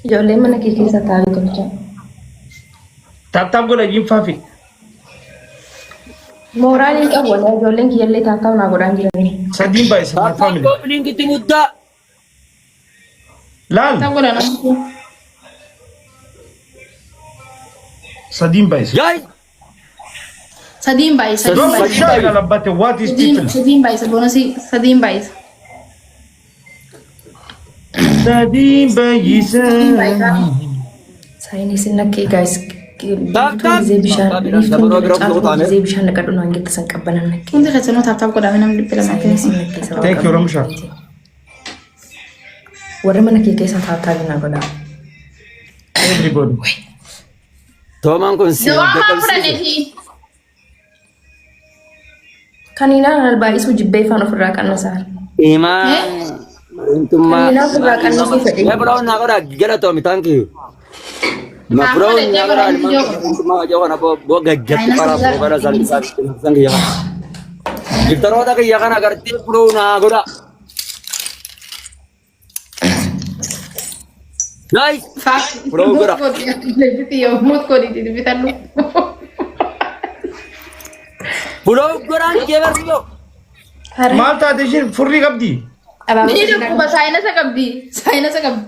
Ijoolleen mana kee keessa taa'anii tolchaa. Tap tap godha jinfaa fi. Mooraan hin qabu walaa ijoolleen kiyyallee tap tap naa godhaan jiranii. Sadiin baay'isa my Tap tap family. copy link itti muddaa. Laal. Tap godha namni. Sadiin baay'isa. Guys. Sadiin baay'isa. Sadiin Don't baay'isa. shy galabbate what is Sadiin people. sadiin baay'isa. Boonasii sadiin baay'isa. Sadiin baay'isa. Sadiin baay'isa. Saayinii nakkee guys. Tap tap. Biiftuun gisee bishaan biiftuun Dabaloo bira caaltuu taane. gisee bishaan naqadhu naan jette san qabbanan nakkee. Hundi keessanuu tap tap godhaa namni 200 Saayinii keessa. nakkee sababa Thank you Ramusha. Warri mana kee keessaa tap tap naa godhaa. Everybody. Toomaan kun si Dawaa maa dadhabsiise. fudhanneeti? Kaniinaan albaayisuu jibbee ifaan ofirraa qannasaa. Imaan. Intummaa. Kaniinaa ofirraa qannasuu fedhe. Mee biroon naa godhaa galatoomi thank you. Ma biroon naa godhaa ilmaan intummaa wajjin kana boo gajjatti qara boo gara salphisaa san kiyya kana. Giftaroota kiyya kana gartee biroo naa godhaa. Guys, Biroo godha. Muut godhi bitadhu. Biroo godhaan jee barsiisoo. Maal taate isheen furrii qabdi? Ni dhukkuba saayinasa qabdi. Saayinasa qabdi.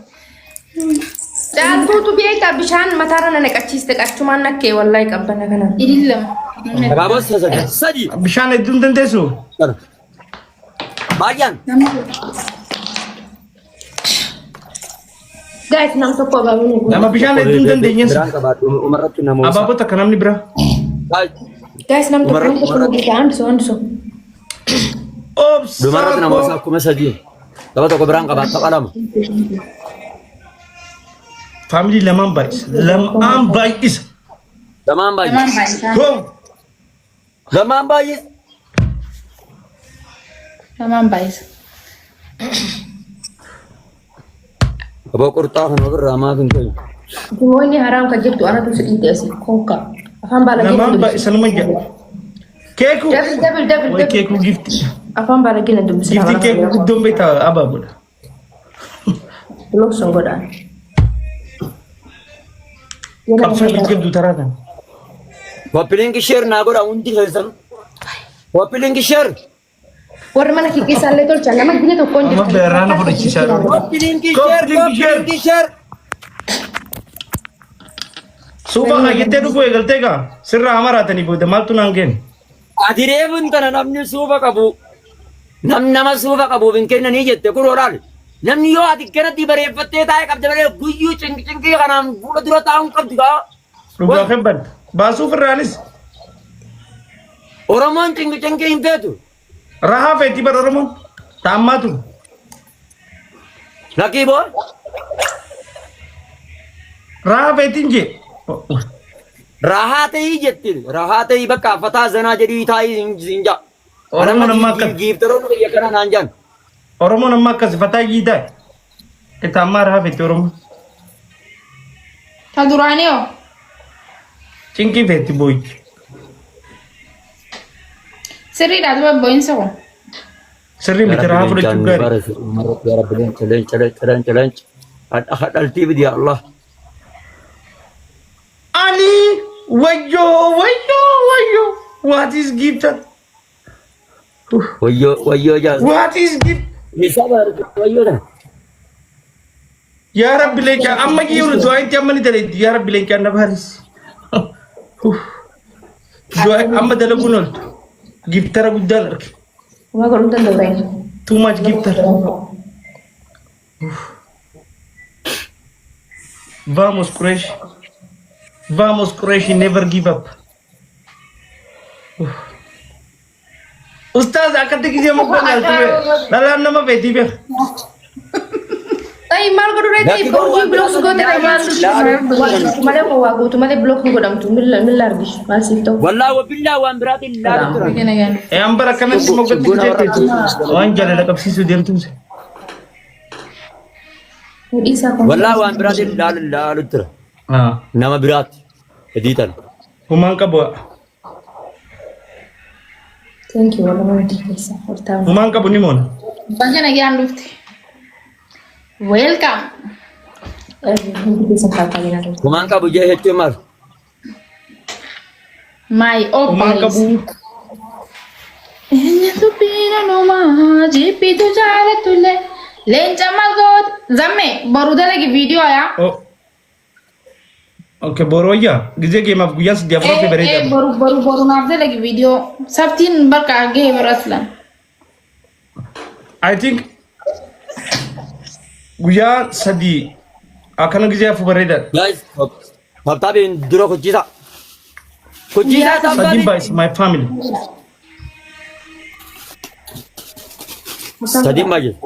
Caaltuutu beekaa bishaan mataarra na naqachiiste qachumaan nakkee wallahi qabbana kana. Idil lama. Abaaboo sadi sadi. Bishaan hedduu hin dandeessu? Baay'aan. Guys nam tokko abaaboo nu Nama bishaan hedduu hin dandeenye. Biraan qabaadhu umarratti namoota. Abaaboo takka namni bira. Guys nam tokko nam tokko nu guutaa andiso andiso. Dumarratti namoota Obsaa 3000. Tapha tokko biraan qabaadhu tapha lama. Family lamaan baay'isa. Lamaan baay'isa. Lamaan baay'ee. Lamaan baay'isa. Go! Lamaan baay'ee. Lamaan baay'isa. Aboo qurxaa kan ofirraa maaf hin ta'u. Jimoonni haraam kan jettu anatu si dhiite asii konka. Afaan baalagee na Lamaan dubbisa. baay'isa numa jedha. Keekuu. Double double double Way double. keekuu gifti. Afaan baalagee na dubbisa. Gifti keekuu guddoon beektaa abaaboodha. Block sun godhaan. Qabsoo jajjabduu taraa kana. Copy link share naa godha hundi keessan. Copy link share. Warri mana kee keessaallee tolchan nama biyya tokkoon Amma beeraan fudhachiisaa jiru. Copy link share. Copy link Copy share. link share. Suufa kaayyattee dhufuu eegaltee gaa sirraa hamaraatanii booda maaltu naan kennu? Ati reefuun tana namni suufa qabu nam nama suufa qabuuf hin kennanii jette kun olaal. Namni yoo ati kanatti bareeffattee taa'ee qabde malee guyyuu cinqi cinqii kanaan fuula dura taa'uun qabdu gaa. Dhugaa kebban baasuuf irraanis Oromoon cinqi cinqii hin feetu. rahaa feetii bara Oromoon taammaatu. Lakkii boo. Rahaa feetiin jee. Rahaa ta'ii jettiin. Rahaa ta'ii bakka fataa zanaa jedhii taa'ii hin jaa. Oromoon amma akkas Giiftaroonni biyya kana naan jaan. Oromoon amma akkas fataa yiitaa. Itti ammaa rahaa feetii Oromoon. Ta duraanii hoo? Cinqii feetti boo'ichi. Sirriidha duba boo'insa kun. Sirrii miti rahaa fudhachuuf gaarii. Ya Rabbi leenca leenca leenca leenca leenca. Hadhaltii fidi ya Allah. Ali wayyoo wayyoo wayyoo what is gifted? Wayyoo wayyoo jaas. What is gift? Isa baartu wayyoo tana. Yaa Rabbi leenca amma jiru du'aa itti amma ni dalayti yaa Rabbi leenca na baaris. Du'aa amma dalaguun ooltu. Giftara guddaan arge. Waa godhuu danda'u ta'e. Too much gifter. Vamos Quraysh. Vamos Quraysh never give up. Ustaaz akkatti gisee moggaa laaltu dhalaan nama feetii beeka. Ta'i maal godhu ree ta'e urjiin block si goote ta'e maal waa guutu malee waa guutu malee block hin godhamtu milla argish maal siif ta'u. Wallaahi wabillaa waan biraatiin laalu turan. Ee an bara akkanatti moggatti gisee teessu waan jaalala qabsiisuu deemtuun se. Hidhii isaa kun. Wallaahi waan biraatiin laalu laalu tura. Nama biraatti. Hidii tana. Humaan qabu. Thank you warra mana kee keessaa hortaa. Humaan qabu ni moona. Baga nagaan dhufte. Welcome. Hundi keessan tap tap naa tolcha. Kumaan qabu jee jechuun maal? My Kumaan obboleessa. qabu. Eenyutu bira numaa jibbitu jaalatullee leenca maal goota zamme boru dalagi viidiyoo yaa. Oh. Okay, boru wayyaa. Gizee geemaaf guyyaa sadii afur hafe Ee bareedaadha. boru boru boru naaf dalagi viidiyoo sabtiin bakka gahee bara aslan. I think guyyaa sadii akkana gizee afur bareedaadha. Guys, tap tapiin dura kuchiisa. Kuchiisa Sadiin tap tapiin. baay'isa my family. Sadiin baay'isa.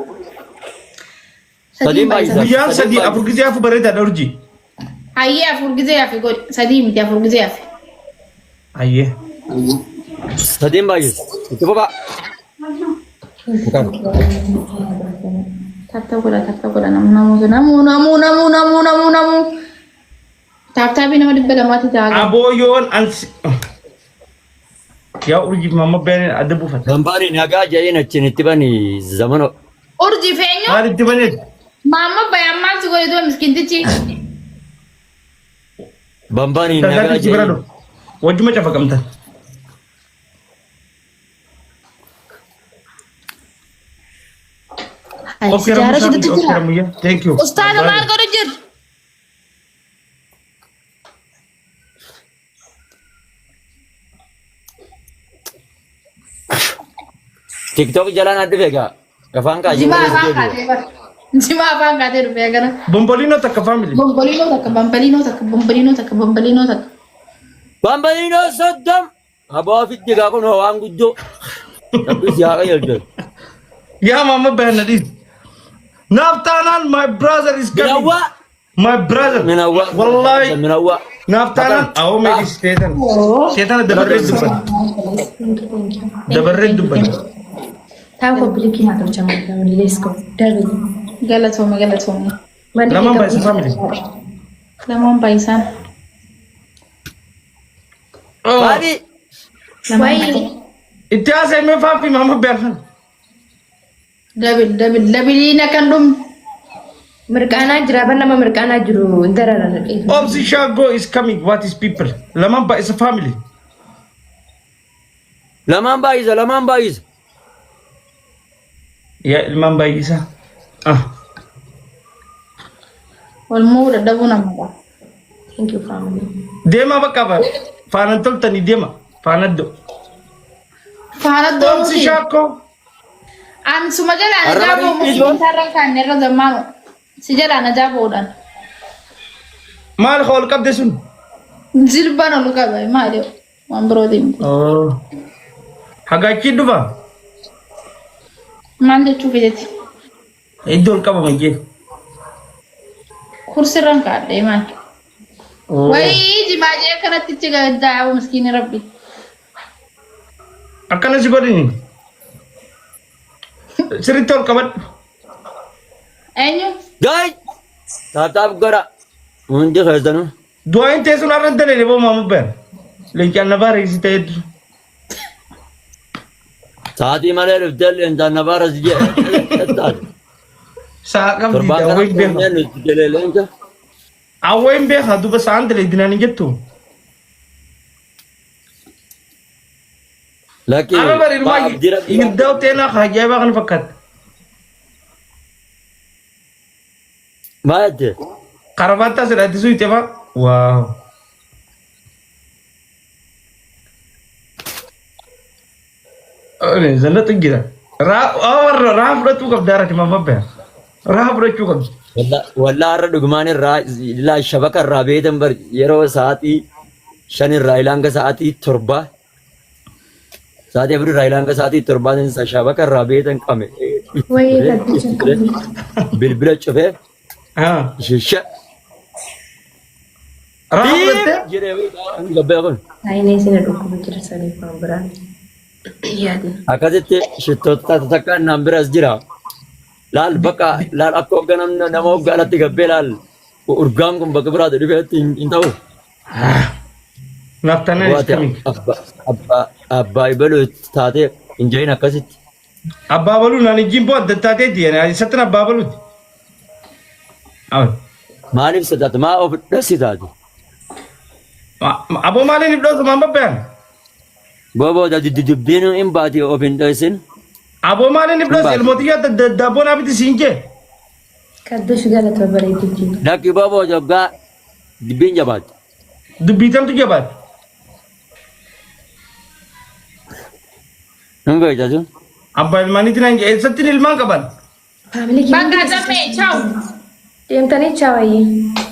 Sadiin baay'isa. Guyyaan sadii afur gizee afur bareedaadha urjii. Hayyee afur gizee hafe godhi sadii miti afur gizee hafe. Ayyee. Sadiin baay'isa. Itti fufaa. Tap tap godha tap tap godha namu namu namu namu namu namu namu namu. Tap tapii nama 200tti ta'a. Aboo yoon ansi. Yaa urjii mamma beeneen adda buufata. Gambaariin nagaa jedheen achiin itti bani zamano. Urjii feenyu Maal itti baneet? maamma bayaan maal si godhe du'a miskintichi. Bambaaniin nagaa Dagaatti si bira jedheen. dhufu. Wajjuma cafaqamtan. Okay, Sijaara Ramusa, shitutti okay, jira. Ramuya. Thank you. Ustaaza maal godhu jirtu? TikTok jalaan adda beekaa. Afaan kaayee Jimaa afaan kaatee bara. Jimaa afaan kaatee dhufee gara. Bombolino takka family. Bombolinoo takka bambalinoo takka bombolinoo takka bombolinoo takka. Bambalinoo 30. Aboo ofitti egaa kun waan guddoo. Rabbi si haa qajeelchu. Yaa mama Bernadis. Naaftaanaan my brother is coming. Minawwaa. My brother. Minawwaa. Wallahi. Minawwaa. Naaftaanaan awoo meeqis seetan. Seetana dabarree dubbata. Dabarree dubbata. Taa koppiliikii naa tolcha maal let's go. Double. Galatoome galatoome. Manni Lamaan kee baay'isa family. Lamaan baay'isaan. Faadhi. Wayi. Itti haasa'e mee faaffi mama Bernad. Dabil dabil dabiliin akkan dhumne. Mirqaanaa jira ban nama mirqaanaa jiru hin dararan. Obsi Shago is coming. What is people? Lamaan baay'isa family. Lamaan baay'isa lamaan baay'isa. Yaa ilmaan baay'isa. Ah. Wal mo'uu dadhabuu namadha. Thank you family. Deemaa bakka faanaan toltanii deema. Faana iddoo. Faana Obsi doomuti. Shaakoo. An suma jalaa Arraba najaa boomu dhiisoo. sagantaarra kaanne irra zammaanu. Si jalaa najaa boo'uudhaan. Maal ol qabde sun? Jilban ol qaba maali waan birootii miti. Hagaachii dhufa. Maal jechuu fedheti? Iddoo ol qabama jee. Kursirraan kaadhee maal? Wayii jimaa jee kanatti ichi gaddaa miskiini rabbi. Akkana si godhini. Sirriitti ol qabadhu. Eenyu? Gaay. Tap tap godha. Hundi keessanuu. Du'aan teessuun har'a hin dalene boo maamu beer. Leencaan na baara si ta'e. Sa'aatii malee dhuftee leencaan na baara si jedhe. Sa'a qabdi Torbaan kana awween beeka. kunneen nuti jedhee leenca. Awween beeka duuba sa'aan dalee dinaan hin jettu. Lakki. Amma bari ilmaa Abdii rabbi. hirdaa'u teenaa ajaa'ibaa kana fakkaata. Maal jette? Karabaattaa sirraattisuu itti faa. Waaw. Zannatu jira. Raa warra raa fudhachuu qabda harati mamma beera. Raa fudhachuu qabdi. Wallaa har'a dhugumaan irraa ilaa shabaka irraa beetan bar yeroo sa'aatii 5 irraa ilaa hanga sa'aatii 7 sa'aatii 4 irraa ilaa hanga sa'aatii 7 shabaka irraa beetan qame. Wayii gaddicha. Bilbila cufee shisha. Raa fudhattee? Jedhee gabbee kun. Saayinee isin dhukkuba jira saniif waan biraan. Yaadni. Akkasitti shittoota takka naan biras jira. Laal bakka laal akka hogga namni nama hogga alatti gabbee laal urgaan kun bakka biraatti dhufeetti hin ta'u. Naaftanaan is coming. Abbaa ibaluu taatee hin jedhin akkasitti. Abbaa baluu naan ijjiin boo adda taateeti. Isatti abbaa baluuti. Maaliif sodaata? Maa of dhoksitaati? Aboo maaliin if dhoosu maan babbayan? Booboo dubbiin hin baati of hin dhoysin. Aboo maaliin if dhoosu Baati. ilmootiyyaa daabboo naa biti siin jee. Kaddush galata bareedu. Lakki booboo joggaa dubbiin jabaatti. Dubbiitamtu jabaate. Hin beekta sun. Abbaa ilmaaniitiin naan jee eessattiin ilmaan qaban? Family Bakka zammee ciao. Deemtanii chaawayyee.